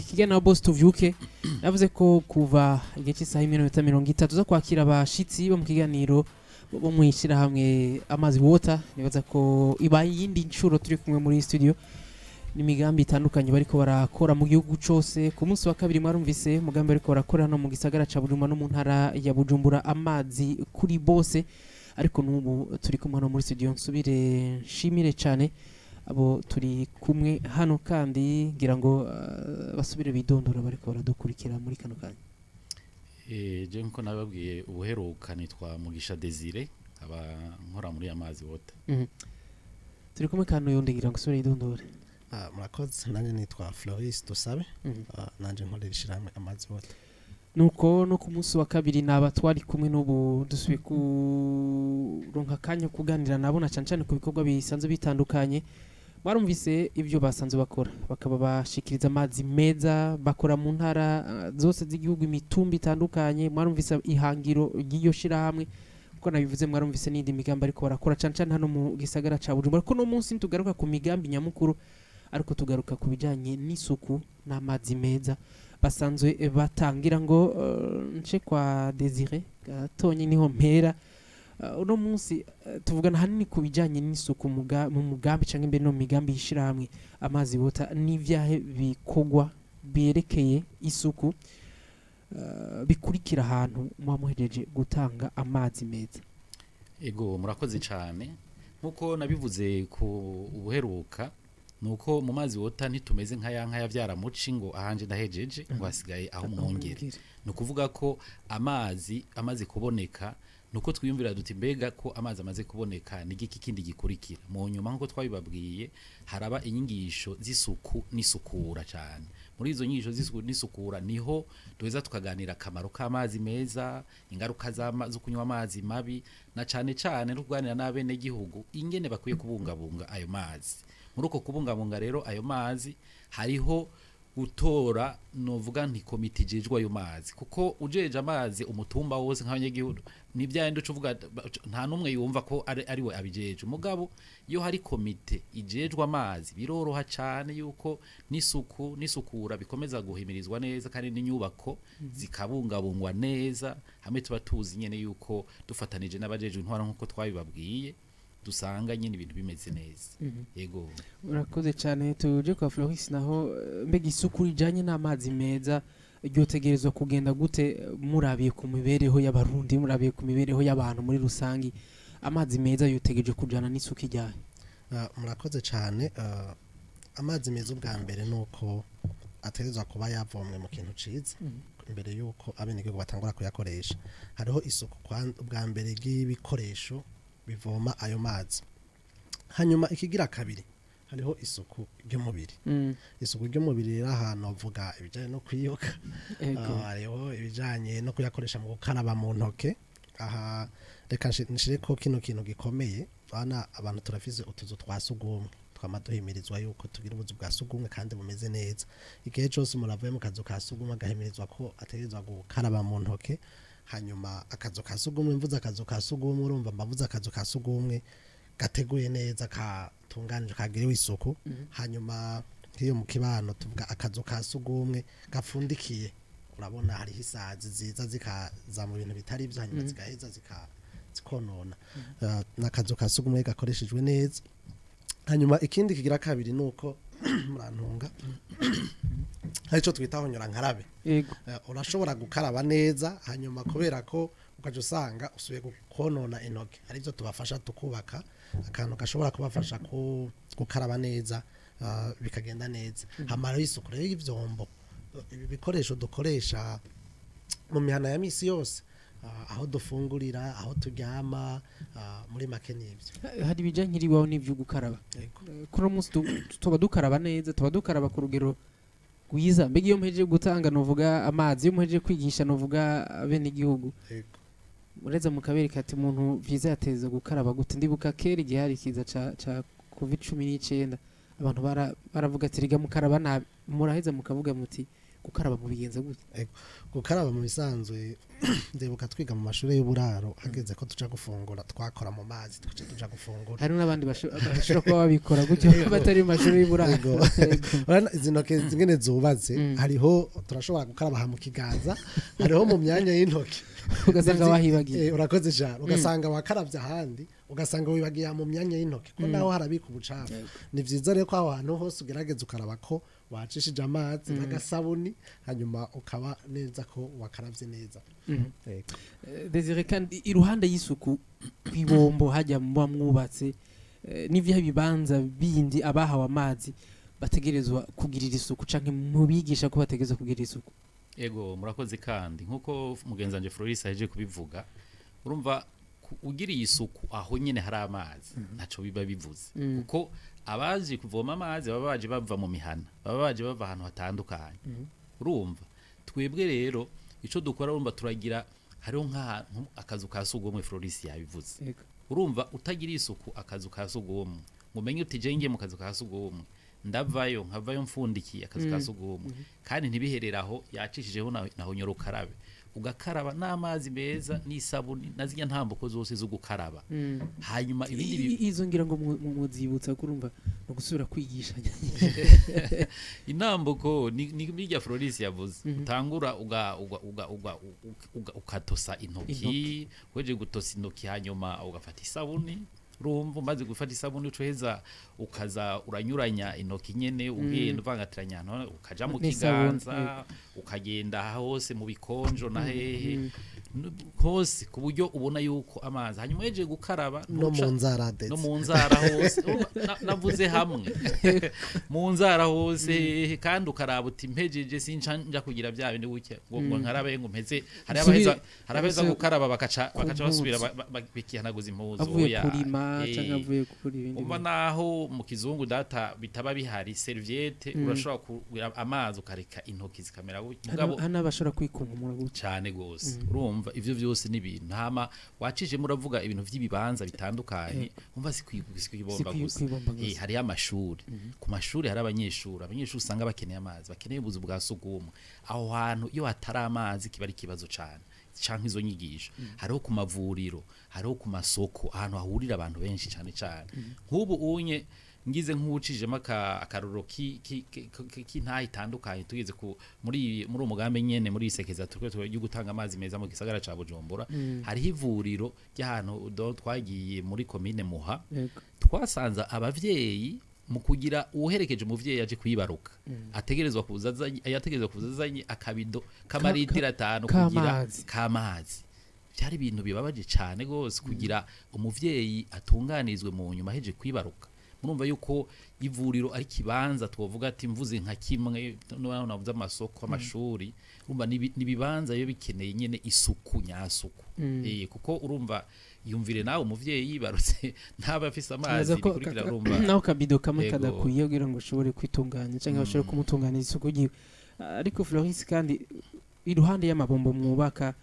Kiganiro Boss Tuvyuke, navuze ko kuva igihe cy'isaha 1:30 zo kwakira abashitsi bo mu kiganiro bo mu ishyirahamwe Amazi Water. Nibaza ko ibaye iyindi nshuro turi kumwe muri studio n'imigambi itandukanye bariko barakora mu gihugu cose. Ku munsi wa kabiri mwarumvise umugambi bariko barakora hano mu gisagara ca Bujumbura no mu ntara ya Bujumbura, amazi kuri bose. Ariko n'ubu turi kumwe hano muri studio, nsubire nshimire cyane abo turi kumwe hano, kandi ngira ngo basubire bidondora bariko baradukurikira muri kano kanya. Je nkuko nababwiye ubuheruka, nitwa Mugisha Desire, aba nkora muri Amazi Water. Turi kumwe kandi uyundi, ngira ngo usubire yidondore. Murakoze, nanjye nitwa Floris Dusabe. Nanjye nkorera ishyirahamwe Amazi Water. Nuko no ku munsi wa kabiri naba twari kumwe, n'ubu dusubiye kuronka akanya ko kuganira nabo, na cyane cyane ku bikorwa bisanzwe bitandukanye. Mwarumvise ibyo basanzwe bakora, bakaba bashikiriza amazi meza, bakora mu ntara zose z'igihugu, imitumba itandukanye. Mwarumvise ihangiro ry'iyo shirahamwe kuko nabivuze, mwarumvise n'indi migambi ariko barakora cyane cyane hano mu gisagara ca Bujumbura. Ariko no munsi ntitugaruka ku migambi nyamukuru, ariko tugaruka ku bijanye n'isuku n'amazi meza basanzwe batangira. Ngo nce kwa Desire gatonyi niho mpera. Uno munsi tuvugana hanini ku bijanye n'isuku mu mugambi canke mbere no mu migambi y'ishirahamwe Amazi Water. N'ivyahe bikorwa byerekeye isuku bikurikira ahantu muba muhejeje gutanga amazi meza? Ego, murakoze cyane. Nkuko nabivuze ku ubuheruka, nuko mu Mazi Water ntitumeze nka ya nka yavyara muci ngo ahanje ndahejeje, ngo hasigaye aho mwongere. Ni ukuvuga ko amazi amaze kuboneka, nuko twiyumvira duti: mbega ko amazi amaze kuboneka, ni igiki kindi gikurikira mu nyuma? Nkuko twabibabwiye, haraba inyigisho z'isuku n'isukura cyane. Muri izo nyigisho z'isuku n'isukura niho duheza tukaganira akamaro k'amazi meza, ingaruka zo kunywa amazi mabi, na cane cane no kuganira n'abenegihugu ingene bakwiye kubungabunga ayo mazi. Muri uko kubungabunga rero ayo mazi, hariho gutora, novuga nti komite ijejwe ayo mazi, kuko ujeje amazi umutumba wose nk'abanyagihugu ni byandi uca uvuga nta n'umwe yumva ko ari we abijeje. Mugabo iyo hari komite ijejwe amazi, biroroha cyane yuko n'isuku n'isukura bikomeza guhimirizwa neza, kandi n'inyubako zikabungabungwa neza, hamwe tuba tuzi nyene yuko dufatanije n'abajejwe intwaro, nk'uko twabibabwiye, dusanga nyene ibintu bimeze neza. Yego. Urakoze cyane. Tuje kwa Floris naho. Mbega isuku rijanye n'amazi meza ryotegerezwa kugenda gute, murabiye ku mibereho y'Abarundi, murabiye ku mibereho y'abantu muri rusangi? Amazi meza yotegereje kujana n'isuku ijyanye? Murakoze cyane. Amazi meza, ubwa mbere ni uko ategerezwa kuba yavomwe mu kintu ciza imbere y'uko abenegihugu batangura kuyakoresha. Hariho isuku ubwa mbere ry'ibikoresho bivoma ayo mazi. Hanyuma ikigira kabiri, hariho isuku ry'umubiri. Isuku ry'umubiri rero, ahantu bavuga ibijyanye no kwiyoga. Hariho ibijyanye no kuyakoresha mu gukaraba mu ntoke. Aha reka nshire ko kino kintu gikomeye bana. Abantu turafise utuzu twa sugumwe, twama duhimirizwa yuko tugira ubuzu bwa sugumwe kandi bumeze neza. Igihe cyose umuntu avuye mu kazu ka sugumwe, agahimirizwa ko ategerezwa gukaraba mu ntoke. Hanyuma akazu ka sugumwe, mvuze akazu ka sugumwe, urumva mbavuze akazu ka sugumwe gateguye neza, katunganije, kagiriwe isuku. Hanyuma nk'iyo mu kibano tuvuga akazu ka sugumwe gapfundikiye, urabona hariho isazi ziza zikaza mu bintu bitari byo, hanyuma zigaheza zikonona. N'akazu ka sugumwe gakoreshejwe neza. Hanyuma ikindi kigira kabiri ni uko, murantunga, hari icyo twita honyora nkarabe. Urashobora gukaraba neza, hanyuma kubera ko ukaja usanga usubiye konona intoke, aribyo tubafasha, tukubaka akantu gashobora kubafasha gukaraba neza, bikagenda neza. Hamara isuku rero y'ivyombo, ibi bikoresho dukoresha mu mihana ya misi yose, aho dufungurira, aho turyama, muri make n'ibyo. Hari ibijanye iriwaho n'ivyo gukaraba. Yego. Kuri uno munsi tuba dukaraba neza, tuba dukaraba ku rugero rwiza? Mbega iyo muhejeje gutanga, novuga amazi, iyo muhejeje kwigisha, novuga abenegihugu, mureza mukabereka ati umuntu vyiza yateza gukaraba gute? Ndibuka kera igihe hari ikiza ca COVID-19, abantu baravuga ati riga mukaraba nabi. Muraheza mukavuga muti Gukaraba mubigenza gute? Gukaraba mu bisanzwe, ndibuka twiga mu mashuri y'uburaro, hageze ko tuja gufungura twakora mu mazi tuca tuja gufungura. Hari n'abandi bashobora kuba babikora gutyo batari mu mashuri y'uburaro. Yego. Urabona izi ntoke zingene zubatse, hariho turashobora gukaraba aha mu kiganza, hariho mu myanya y'intoki. Ugasanga wahibagiye. Urakoze cyane, ugasanga wakaravye ahandi, ugasanga wibagiye mu myanya y'intoki, ko naho harabika ubucafu. Ni vyiza rero ko aho hantu hose ugerageza ukaraba ko wacishije amazi n'agasabuni, hanyuma ukaba neza ko wakaravye neza. Yego. Desire, kandi iruhande y'isuku kw'ibombo hajya muba mwubatse, n'ivyaha ibibanza bindi abahawe amazi bategerezwa kugirira isuku, canke mubigisha ko bategerezwa kugirira isuku? Ego, murakoze. Kandi nkuko mugenzi wanje Floris aheje kubivuga, urumva ugiriye isuku aho nyene hari amazi ntaco biba bivuze, kuko abaje kuvoma amazi baba baje bava mu mihana, baba baje bava ahantu hatandukanye. Urumva twebwe rero ico dukora, urumva turagira hariho nk'ahantu akazu ka sugumwe, Floris yabivuze. Urumva utagira isuku akazu ka sugumwe, ngo umenye uti je ngiye mu kazu ka sugumwe ndavayo, nkavayo mfundikiye akazu ka sugumwe, kandi ntibiherere aho, yacishijeho naho nyoro ukarabe, ugakaraba n'amazi meza n'isabuni na zirya ntambuko zose zo gukaraba. Hanyuma ibindi Izo ngira ngo muzibutsa, kurumva no gusubira kwigishanya. Intambuko ni birya Floris yavuze, utangura uga uga uga uga uga ukatosa intoki, weje gutosa intoki, hanyuma ugafata isabuni. Urumva umaze gufata isabuni, ucoheza ukaza uranyuranya intoki nyene, ugenda uvangatiranya ahantu, ukaja mu N'isabuni, kiganza, ukagenda hose mu bikonjo na hehe hose, ku buryo ubona yuko amazi, hanyuma weje gukaraba no mu nzara ndetse no mu nzara hose. Urumva, navuze hamwe mu nzara hose, kandi ukaraba uti mpejeje sinca nja kugira bya bindi gutya ngo nkarabe ngo mpeze. Hari abaheza, hari abaheza gukaraba bakaca ku bakaca basubira mpuzu. Bikihanaguza impuzu. Avuye Oya. kurima canke avuye gukora ibindi Umva bintu. naho mu kizungu data bitaba bihari serviette, urashobora kugira amazi ukareka intoki zikamera gutya. Hano Mugabo hano abashobora kwikunkumura gutya. Cyane gose. Urumva ivyo vyose ni ibintu hama wacishije muravuga ibintu vy'ibibanza bitandukanye, umva si kwibomba Si gusa. kwibomba gusa. Hariyo amashuri, ku mashuri hari abanyeshuri usanga bakeneye amazi, bakeneye ubuzu bwa sugumwe. Aho hantu iyo hatari amazi kiba ari ikibazo cane, canke izo nyigisho. Hariho ku mavuriro, hariho ku masoko, ahantu hahurira abantu benshi cane cane. Nk'ubu unye ngize nk'uwucijemo akaruro k'intaha itandukanye, tugeze ku muri uwo mugambi nyene, muri isekeza turiko ryo gutanga amazi meza mu gisagara ca Bujumbura, hariho ivuriro ry'ahantu twagiye muri komine Muha, twasanze abavyeyi mu kugira uwuherekeje umuvyeyi aje kwibaruka ategerezwa kuza azanye, yategerezwa kuza azanye akabido k'amaritiro 5 kugira k'amazi. K'amazi. Byari ibintu bibabaje cane gose kugira umuvyeyi atunganirizwe mu nyuma aheje kwibaruka. Murumva yuko ivuriro ari kibanza twovuga ati mvuze nka kimwe no navuze amasoko, amashuri, urumva nibibanza biba bikeneye nyene isuku nyasuku. Kuko urumva yumvire nawe umuvyeyi yibarutse ntaba afise amazi Nibaza ko bikurikira, urumva naho kabido kamwe Yego. kadakwiye kugira ngo ushobore kwitunganya cyangwa bashobore kumutunganiriza isuku ryiwe. Ariko Floris, kandi iruhande y'amabombo mwubaka,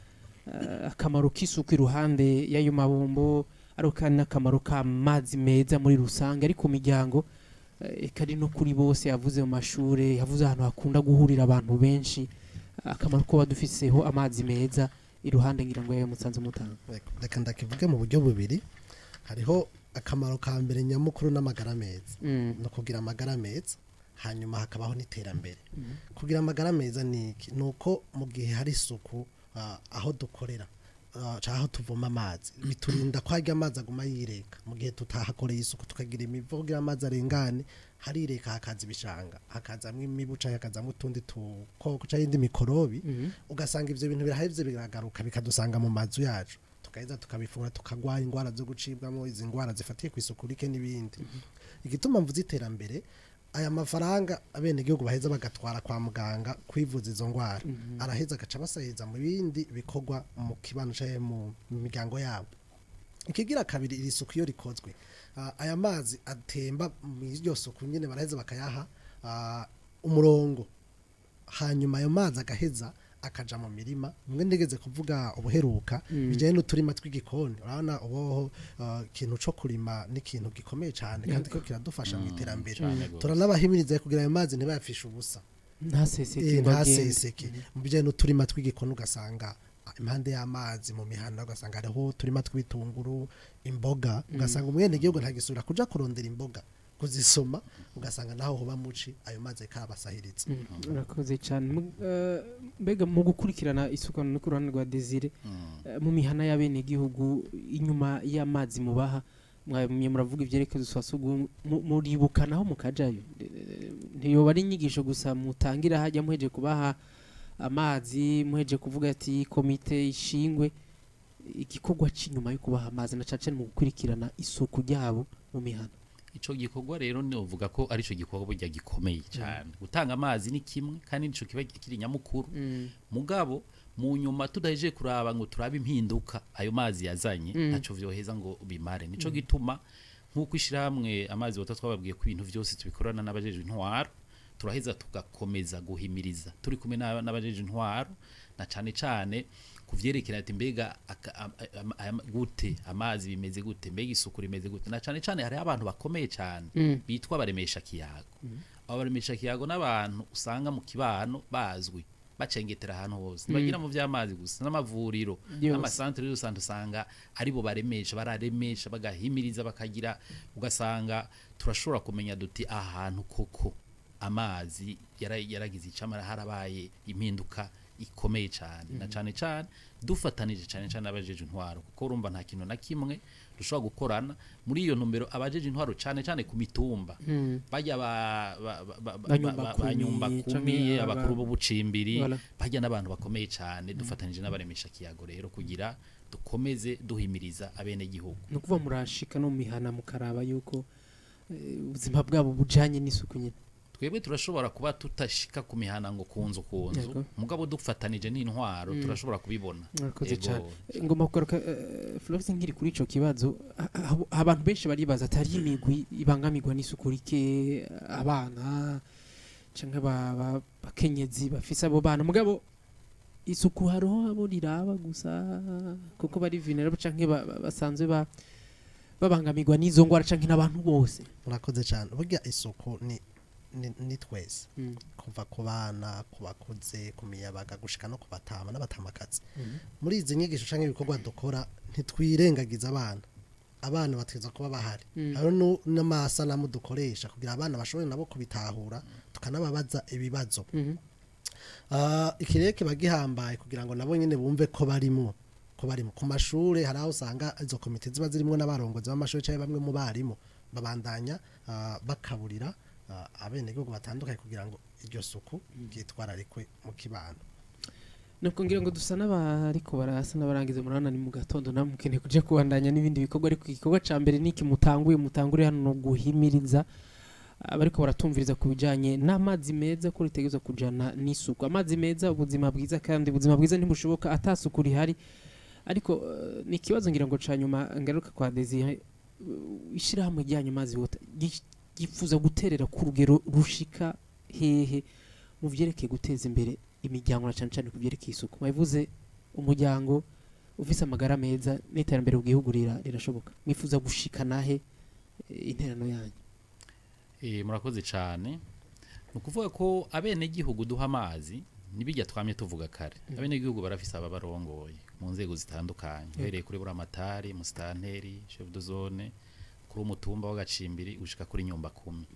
akamaro k'isuku iruhande y'ayo mabombo, ariko kandi n'akamaro k'amazi meza muri rusange ari ku miryango, eka ari no kuri bose, yavuze mu mashure, yavuze ahantu hakunda guhurira abantu benshi, akamaro ko dufiseho amazi meza iruhande ngira ngo yayo musanze mutanga. Reka ndakivuge mu buryo bubiri. Hariho akamaro ka mbere nyamukuru n'amagara meza, no kugira amagara meza, hanyuma hakabaho n'iterambere. Kugira amagara meza ni iki? Ni uko mu gihe hari isuku aho dukorera, canke aho tuvoma amazi, biturinda ko harya amazi aguma yireka. Mu gihe tutahakoreye isuku, tukagira imivo kugira amazi arengane, harireka hakaza ibishanga, hakazamwo imibu canke hakazamwo utundi tukoko canke indi mikorobi, ugasanga ivyo bintu birahevye biragaruka bikadusanga mu mazu yacu, tukaheza tukabifungura, tukagwara ingwara zo gucibwamo, izi ngwara zifatiye ku isuku rike n'ibindi. Igituma mvuze iterambere, aya mafaranga abenegihugu baheza bagatwara kwa muganga kwivuza izo ngwara, araheza agaca basahiriza mu bindi bikorwa mu kibano canke mu miryango yabo. Ikigira kabiri, iri suku iyo rikozwe, aya mazi atemba mu iryo suku nyine baraheza bakayaha umurongo, hanyuma ayo mazi agaheza akaja mu mirima. Mwe ndigeze kuvuga ubuheruka bijanye n'uturima tw'igikoni. Urabona uboho ikintu co kurima ni ikintu gikomeye cyane, kandi ko kiradufasha mu iterambere. Cane gose. Turanabahimiriza kugira ayo mazi ntibayapfishe ubusa. Ntaseseke ngo agende. Ntaseseke. Mu bijyanye n'uturima tw'igikoni, ugasanga impande y'amazi mu mihanda, ugasanga hariho uturima tw'ibitunguru, imboga, ugasanga umwenegihugu ntagisubira kuja kurondera imboga kuzisoma, ugasanga naho hoba muci ayo mazi karabasahiriza. Urakoze cyane. Mbega mu gukurikirana isuku no ku ruhande rwa Desire, mu mihana y'abenegihugu, inyuma y'amazi mubaha, mwamye muravuga ivyerekeye utuzu twa sugumwe, muribuka naho mukajayo? Ntiyoba ari inyigisho gusa mutangira hajya muheje kubaha amazi, muheje kuvuga ati komite ishingwe, igikorwa c'inyuma yo kubaha amazi na cane cane mu gukurikirana isuku ryabo mu mihana? Ico gikorwa rero novuga ko ari ico gikorwa burya gikomeye cyane. Gutanga amazi ni kimwe, kandi nico kiba kiri nyamukuru, mugabo mu nyuma tudahejeje kuraba ngo turabe impinduka ayo mazi yazanye, ntaco vyoheza ngo bimare. Nico gituma nk'uko ishirahamwe Amazi Water twababwiye ko ibintu vyose tubikorana n'abajejwe intwaro, turaheza tugakomeza guhimiriza turi kumwe n'abajejwe intwaro, na cane cane kuvyerekera ati mbega gute amazi bimeze gute, mbega isuku rimeze gute. Na cane cane hariho abantu bakomeye cane bitwa baremesha kiyago. Abo baremesha kiyago n'abantu usanga mu kibano bazwi, bacengetera ahantu hose, ntibagira mu vy'amazi gusa, n'amavuriro, Yose. n'amasantere yose usanga aribo baremesha, bararemesha, bagahimiriza, bakagira, ugasanga turashobora kumenya duti ahantu koko amazi yaragize icamara, harabaye impinduka ikomeye cyane, na cane cane dufatanije cane cane abajeje intwaro, kuko urumva nta kintu na kimwe dushobora gukorana muri iyo ntumbero. Abajeje intwaro cane cane ku mitumba, bajya Banyumba kumi, banyumba kumi, canke abakuru b'ubucimbiri, Voilà. bajya n'abantu bakomeye cyane, dufatanije n'abaremesha kiyago rero kugira dukomeze duhimiriza abenegihugu. Ni ukuvuga murashika no mu mihana mukaraba yuko ubuzima bwabo bujanye n'isuku nyine? Twebwe turashobora kuba tutashika ku mihana ngo ku nzu ku nzu, mugabo dufatanije n'intwaro turashobora kubibona. Murakoze Ego. cyane. Ngomba kugaruka, Florence, nkiri kuri ico kibazo. Abantu benshi baribaza atari imigwi ibangamirwa n'isuku rike, abana canke bakenyezi bafise abo bana, mugabo isuku hariho abo riraba gusa kuko bari vulnerable canke basanzwe babangamirwa n'izo ngwara, canke n'abantu bose? Murakoze cyane. Burya isuku ni twese, kuva ku bana, ku bakuze, ku miyabaga, gushika no ku batama n'abatamakazi. Muri izi nyigisho canke ibikorwa dukora ntitwirengagiza abana. Abana bategerezwa kuba bahari. Hariho n'amasanamu dukoresha kugira abana bashobore nabo kubitahura, tukanababaza ibibazo. Ikirere kiba gihambaye kugira ngo nabo nyene bumve ko barimo. Ku mashure hari aho usanga izo komite ziba zirimwo n'abarongozi b'amashuri canke bamwe mu barimu, babandanya bakaburira abenegihugu batandukanye kugira ngo iryo suku ryitwararikwe mu kibano. Nuko ngira ngo dusa n'abariko barasa n'abarangiza. Murabona ni mu gatondo, namwe mukeneye kuja kubandanya n'ibindi bikorwa, ariko igikorwa ca mbere niki mutanguye, mutangure hano no guhimiriza abariko baratumviriza ku bijanye n'amazi meza, ko ritegerezwa kujana n'isuku. Amazi meza, ubuzima bwiza, kandi ubuzima bwiza ntibushoboka ata suku rihari. Ariko ni ikibazo ngira ngo ca nyuma ngaruka kwa Desire. Ishirahamwe ryanyu Mazi Water ryifuza guterera ku rugero rushika hehe mu vyerekeye guteza imbere imiryango, na cane cane ku vyerekeye isuku? Mwabivuze, umuryango ufise amagara meza n'iterambere mu gihugu rirashoboka. Mwifuza gushikana he interano yanyu? Murakoze cyane. Ni ukuvuga ko abenegihugu duha amazi nibijya twamye tuvuga kare. Abenegihugu barafise ababarongoye mu nzego zitandukanye, uhereye kuri buramatari, musitanteri, chef de zone, kuri umutumba w'agacimbiri, gushika kuri nyumba kumi.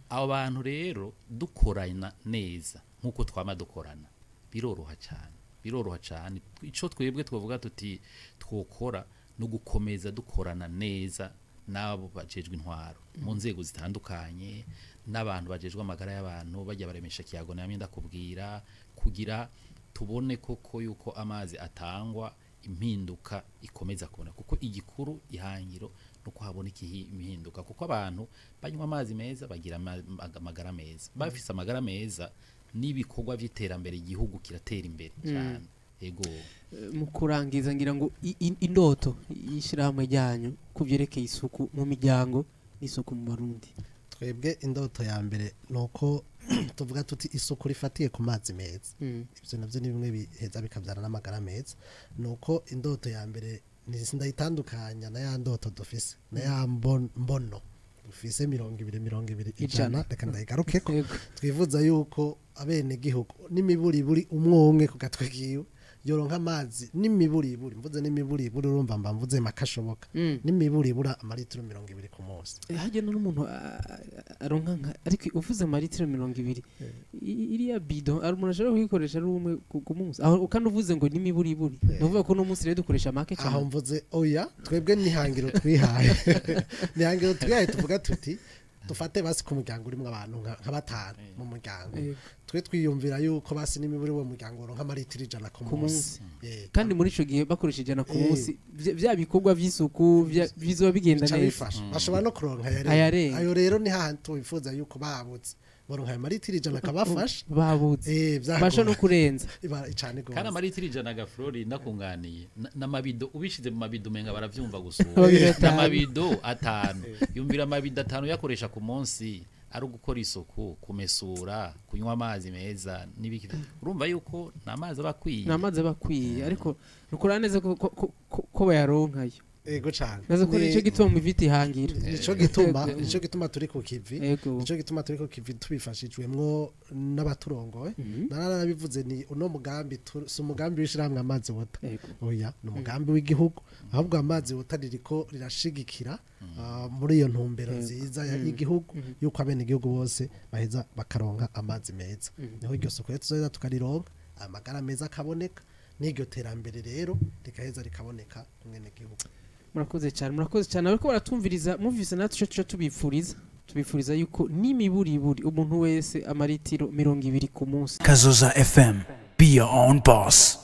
Abo bantu rero dukorana neza nk'uko twama dukorana, biroroha cyane, biroroha cyane. Ico twebwe twavuga tuti twokora no gukomeza dukorana neza n'abo bajejwe intwaro mu nzego zitandukanye, n'abantu bajejwe amagara y'abantu, bajya baremesha kiyago namwe ndakubwira, kugira tubone koko yuko amazi atangwa impinduka ikomeza kubona, kuko igikuru ihangiro nuko haboneka impinduka, kuko abantu banywa amazi meza bagira amagara meza, bafise amagara meza n'ibikorwa by'iterambere igihugu kiratera imbere cyane. Ego. Mu kurangiza, ngira ngo indoto y'ishirahamwe ryanyu ku vyerekeye isuku mu miryango n'isuku mu Barundi? Twebwe indoto ya mbere ni uko tuvuga tuti isuku rifatiye ku mazi meza, ibyo nabyo ni bimwe biheza bikabyara n'amagara meza. Ni uko indoto ya mbere ndayitandukanya na ya ndoto dufise na ya mbono. Dufise 20 20 Ijana. 100. Reka ndayigarukeko. Twifuza yuko abenegihugu n'imiburiburi umwe umwe ku gatwe kiwe yoronka amazi n'imiburiburi. Mvuze n'imiburiburi, urumva mba mvuze makashoboka, n'imiburiburi amaritiro 20 ku munsi. Harya n'umuntu aronka nka, ariko uvuze amaritiro 20, iriya bido ari umuntu ashobora kuyikoresha ari umwe ku munsi aho, kandi uvuze ngo n'imiburiburi, ni ukuvuga ko uno munsi rero dukoresha make Aho cyane. Mvuze oya, twebwe nihangiro twihaye, nihangiro twihaye, tuvuga tuti dufate basi ku muryango urimo abantu nka batanu mu muryango, twe twiyumvira yuko basi n'imiburi uwo muryango uronka amaritiro 100 ku Ku munsi. munsi. Kandi muri ico gihe bakoresha 100 ku munsi, vya bikorwa vy'isuku bizoba bigenda Bica neza. bifasha, bashobora no kuronka ayarenga. Ayarenga. Ayo rero ni hahandi twifuza yuko babutse baronka ayo maritiro 100 akabafasha. Babuze Vyagora. basha no kurenza. Iba cane gose. Kandi amaritiro 100 gafurori, ndakunganiye, n'amabido ubishize mu mabido umenga baravyumva gusura. Amabido 5. N'amabido 5, yumvira amabido 5 yakoresha ku munsi ari ugukora isuku, kumesura, kunywa amazi meza n'ibiki, urumva yuko ni amazi aba akwiye. Ni amazi aba akwiye, ariko nukora neza ko bayaronkayo. Ego cane. Nazo ko nico gituma mu iviti ihangira. Nico gituma nico gituma turi ku kivi. Nico gituma turi ku kivi tubifashijwemwo n'abaturongoye. Naranabivuze, ni uno mugambi si umugambi w'ishirahamwe Amazi Water. Oya, ni umugambi w'igihugu, ahubwo Amazi Water ririko rirashigikira muri iyo ntumbero nziza y'igihugu yuko abenegihugu bose baheza bakaronka amazi meza. Niho iryo suku rero tuzoheza tukarironka, amagara meza akaboneka, n'iryo terambere rero rikaheza rikaboneka ku mwenegihugu. Murakoze cyane, murakoze cyane. Ariko baratumviriza, muvise natwe ico tuca tubifuriza yuko n'imiburiburi umuntu wese amaritiro 20 ku munsi. Kazoza FM. Be your own boss.